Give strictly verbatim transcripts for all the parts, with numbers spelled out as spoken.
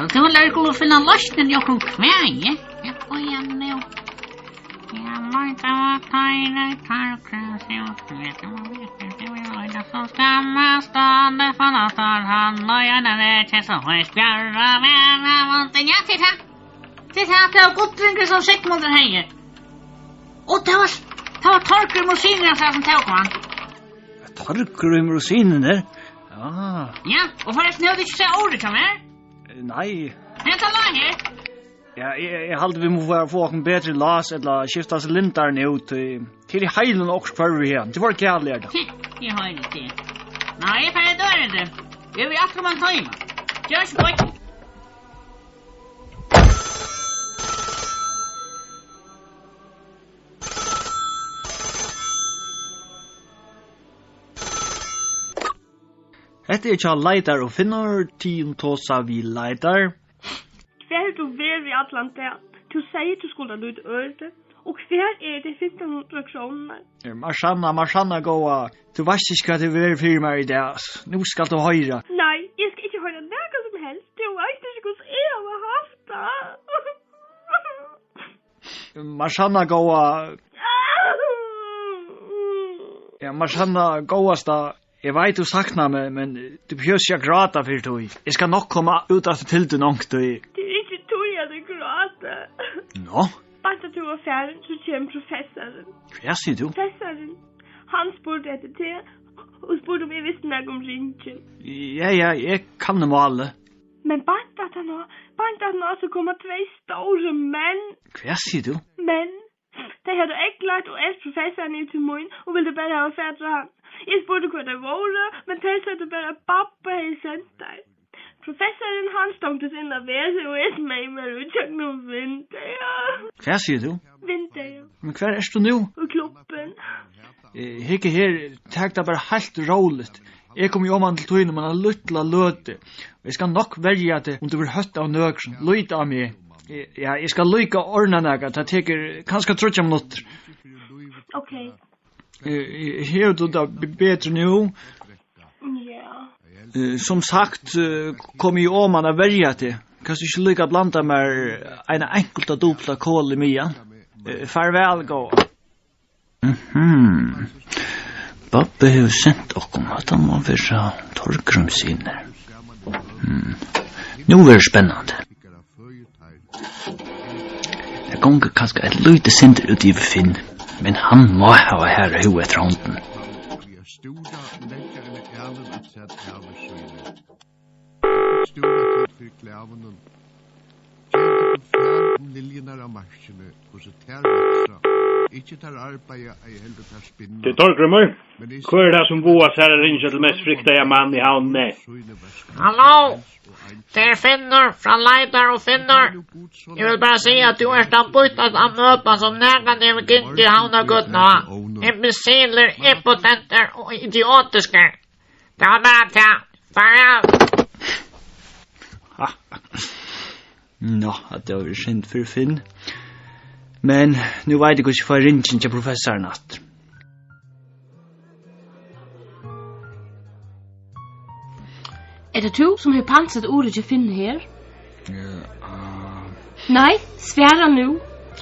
Og tú vil læra okkum at finna loysnir í okkurt kvæði? Ja, kom igjen nú. Ja, leita var teir, teir, teir, so skal man stå, det fann at han, og jeg nevner til så høyt bjørn, men han vant en ja til det. Til det, at det var Guðringur, sum Sigmundur hevði. Og tað var, tað var Torgrímur og synir hansara, sum tóku hann. Torgrímur og synirnir? Ah. Ja, og forrestin, hevur tú ikki sæð urið hjá mær? Nei. Hetta lá her. Ja, eg, eg haldi, vit mugu fara at fáa okkum betri lás ella skifta sylindaran út, tí tað er í heilum okkurt hvørvi her. Tað var galið, er tað. Hm, eg hoyri teg. Nei, eg fari at døra teg. Eg vil alt koma ein tíma. Ger so gott. Hetta er hjá Leitar og Finnur, tygum tosa við Leitar. Hvar hevur tú verið í allan dag? Tú segði, tú skuldi lýta ørindi. Og hvar eru tey fimtan hundrað krónurnar? Eh, Marsanna, Marsanna góða, tú veitst ikki, hvat hevur verið fyri mær í dag. Nú skalt tú hoyra. Nei, eg skal ikki hoyra nakað sum helst. Tú veitst ikki, hvussu eg havi havt tað. Marsanna góða. Ja, Marsanna góðasta, eg veit, tú saknar meg, men tú behøvist ikki at gráta fyri tí. Eg skal nokk koma út aftur til tín onkuntíð. Tað er ikki tí, at eg gráti. Nå? Beint tá tú ert farin, so kemur professarin. Hvat sigur tú? Professarin, hann spurdi eftir tær og spurdi, um eg visti nakað um ringin. Ja, ja, eg kann málið. Men beint aftaná, beint aftaná, so koma tveir stórir menn. Hvat sigur tú? Menn. Tey høvdu eygleitt og elvt professaran yvir til mín og vildu bara hava fatur á hann. Eg spurdi, hvar tey vóru, men tey søgdu bara, at babba hevði sent teir. Professarin, hann stongdist inn á verðið, og eg smeyg mær út gjøgnum vindeygað. Hvat sigur tú? Vindeygað. Men hvar ert tú nú? Í klubbin. Eh, hygg her, tak tað bara heilt róligt. Eg komi oman til tín um eina lítla løtu. Eg skal nokk verja teg, um tú verður hótt av nøkrum. Lít á meg. Eh, ja, eg skal líka ordna nakað. Tað tekur kanska tríggjar minuttir. Ok. Eh, hevur tú tað b-, betri nú? Ja. Eh, sum sagt, eh, komi eg oman at verja teg. Kanst tú ikki líka blanda mær eina einkulta dupla kol í miðjan? Eh, farvæl, góða. Mhm. Babbi hevur sent okkum, hatta má vera Torgrímsynir. Hmm. Nú verður spennandi. Tað gongur kanska eitt lítið sindur út yvir Finn, men hann má hava harða húð eftir hondini. Stúra til fyri klæðunum. Ger tykkum far um liljurnar á markini, hvussu tær vaksa. Ikki tær arbeiða, ei heldur tær spinna. Tað er Torgrímur. Men eg hvør er tað, sum vágar sær at ringja til mest fryktaða mann í Havnini? Halló? Tað er Finnur frá Leitar og Finnur. Eg vil bara siga, at tú ert tann býttasta amøban, sum nakrantíð hevur gingið Havnargøtuna á. Imbesilir, impotentir og idiotiskir. Tað var bara tað. Farvæl. Nå, hatta var synd fyri Finn. Men nú veit eg, hvussu eg fái ringin hjá professaranum aftur. Er tað tú, sum hevur pansað urið hjá Finn her? Ja, ah. Nei, svara nú.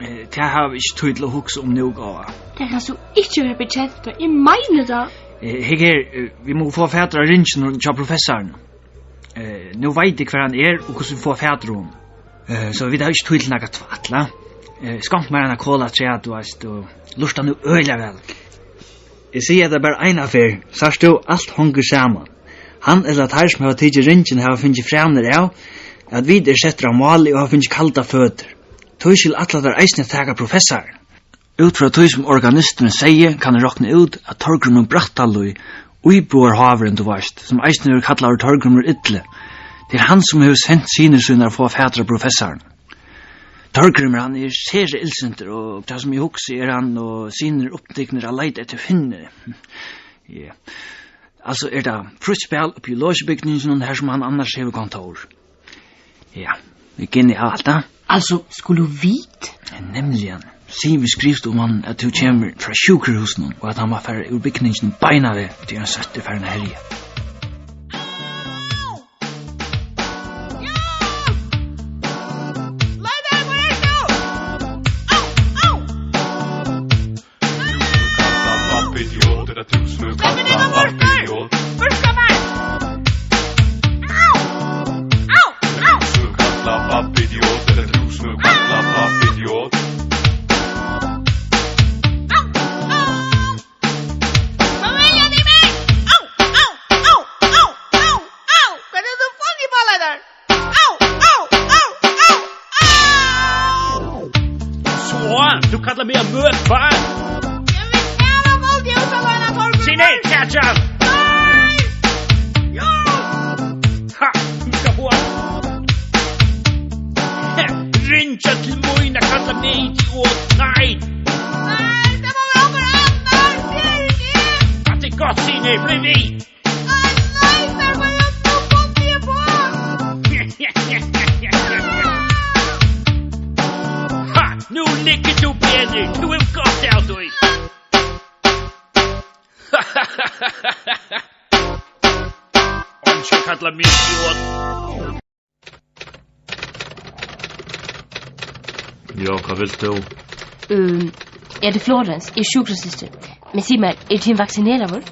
Eh, tað havi eg ikki tíð til at hugsa um nú, góða. Tað kanst tú ikki vera bekent av, eg meini tað. Eh, hygg her, eh, vit mugu fáa fatur á ringinum hjá professaranum. Eh, nú veit eg, hvar hann er, og hvussu vit fáa fatur á honum. Eh, so vit hava ikki tíð til nakað tvætl, ha? Eh, skonk mær eina kol afturat, tú veitst, og lurta nú øgiliga væl. Eg sigi tað bara eina ferð, sært tú, alt hongur saman. Hann ella teir, sum hava tikið ringin, hava fingið frænir av, at vit eru settir á máli og hava fingið kaldar føtur. Tískil ætla teir eisini at taka professaran. Út frá tí, sum organisturin segði, kann eg rokna út, at Torgrímur Brattalíð, íbúðarhávurin, tú veitst, sum eisini verður kallaður Torgrímur Illi, tað er hann, sum hevur sent synir sínar at fáa fatur á professaranum. Torgrímur, hann er sera illsintur, og tað, sum eg hugsi, er hann og synir upptiknir at leita eftir Finni. Ja. Altso, er tað frítt spæl uppi í logebygninginum, har sum hann annars hevur kontór. Ja, genialt, ha? Altso, skulu vit? Nemliga. Sig við skrivstovumannin, at tú kemur frá sjúkrahúsinum, og at hann má fara úr bygninginum beinanvegin, tí hann søtt er farin at herja. Kalla meg ein møkfar. Eg vil hava vald í húsaleiðina, Torgrímur. Sig nei, Kjartan. Nei! Jú! Ha, tú skalt fáa. Ha, ringja til mín at kalla meg idiot. Nei! Nei, tað má vera onkur annar, Birgit! Hatta er gott, Sini, blív við! Nei, nei, tað var jú nú, kom við á! Ha, nú liggur tú betur, tú hevur gott av tí. Eingin kallar meg idiot. Ja, hvat vilt tú? Ehm, eg eiti Florence, eg eri sjúkrasystir. Men sig mær, ert tú vaksineraður?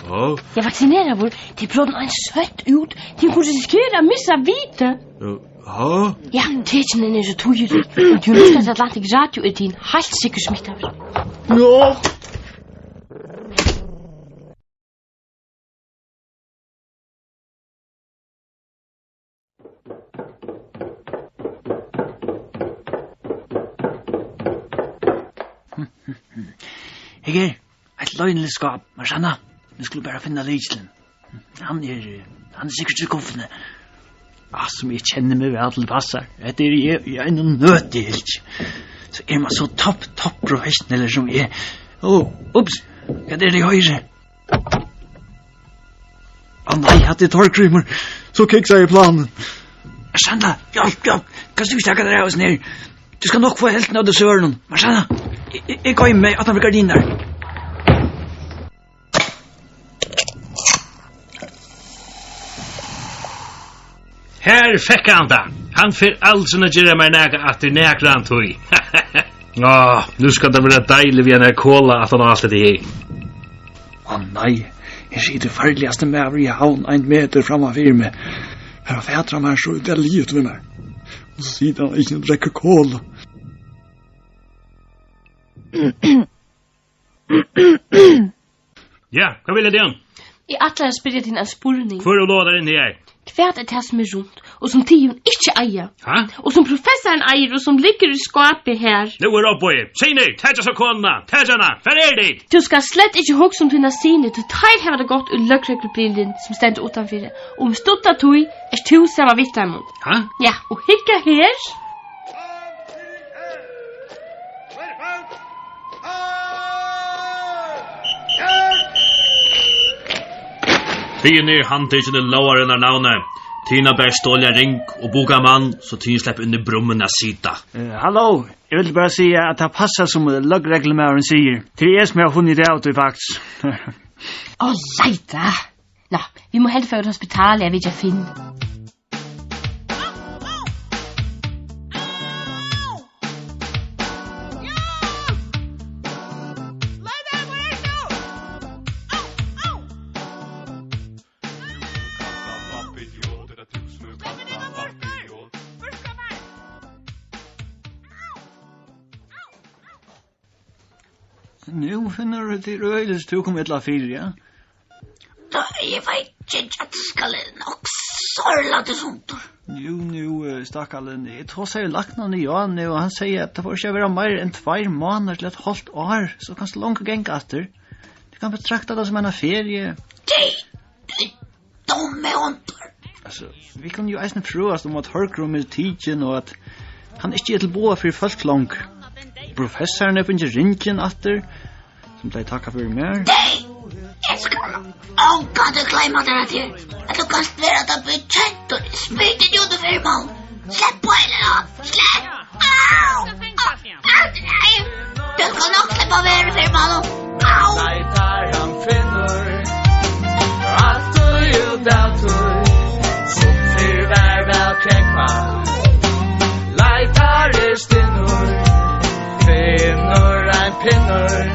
Ja. Ja, vaksineraður? Tað er brotin ein søtt út. Tú kanst risikera at missa vitið. Ja, ha? Ja, tekin eru so týðilig. Og tú hugskar at Atlantic Radio er tín heilt sikkurt smittaður. Ja. Her er eitt loyniligt skáp, Marsanna. Nú skulu vit bara finna lykilin. Hann er, hann er sikkurt í skuffuni. Ah, sum eg kenni meg væl til passar. Hetta er eg í einum nøti, helt. So er man so topp, topp professionellur sum eg. Ó, ups, hvat er tað eg hoyri? Á nei, hatta er Torgrímur. So kiksaði eg planin. Marsanna, hjálp, hjálp. Kanst tú ikki taka tær av hasum her? Tú skalt nokk fáa helvtina av tí sørinum. Marsanna, eg, eg, eg goymi meg aftan fyri gardinurnar. Her fekk hann tað. Hann fer aldrin at gera mær nakað aftur nakrantíð. Á, nú skal tað vera deiligt við einari kola aftan á alt hetta her. Á nei, her situr farligasti maður í Havn ein metur framman fyri meg. Har var fatur á mær so illa liðugt við mær. Og so situr hann ikki og drekkur kola. Ja, hvat vilja tygum? Eg ætlaði at spyrja tygum ein spurning. Hvør hevur lovað tær inn higar? Hvat er tað, sum er runt, og sum tygum ikki eiga? Ha? Og sum professarin eigur, og sum liggur í skápi har? Nú er uppboðið. Sig nei, tak so konuna, tak hana, hvar eru tit? Tú skalt slett ikki hugsa um tínar synir, tí teir hava tað gott í løgreglubilinum, sum stendur uttanfyri. Um stutta tíð ert tú saman við teimum. Ha? Ja, og hygg her. Tygum eru handtikin í lógarinnar navni. Tygum hava bæði stolið ein ring og bukað ein mann, so tygum sleppa inn í brummuna at sita. Eh, halló, eg vil bara siga, at tað passar, sum løgreglumaðurin sigur. Tað er eg, sum havi funnið tað út, faktiskt. Ó, leita! Ná, vit mugu heldur fara út á hospitalið at vitja Finn. Nú, Finnur, tað er øgiligt, tú kom illa fyri, ja? Tá eg fái ikki, at skal eg nokk sárlega til sundur. Jú, nú, eh, stakkalin, eg tosaði við læknan í áðni, og hann segði, at tað fór ikki at vera meira enn tveir mánaðir til eitt hálvt ár, so kanst tú longu ganga aftur. Tú kann betrakta tað sum eina feriu. Tey, tey, Dummi hundur. Altso, vit kunnu jú eisini frøast um, at Torgrímur er tikin, og at hann ikki er til boða fyri fólk longur. Professarin hevur fingið ringin aftur, sum tey takka fyri mær. Nei, eg skal ongantíð gloyma tær, at tú kanst vera tað bekentur. Spýt teg út fyri mann. Slepp á, Elena. Slepp. Au! Au! Au! Nei! Tú skal nokk sleppa at vera í firmanum. Au! Leitar hann Finnur, altíð út av tí, sum fyrr var væl krógvað. Leitar er stinnur, finnur ein pinnur.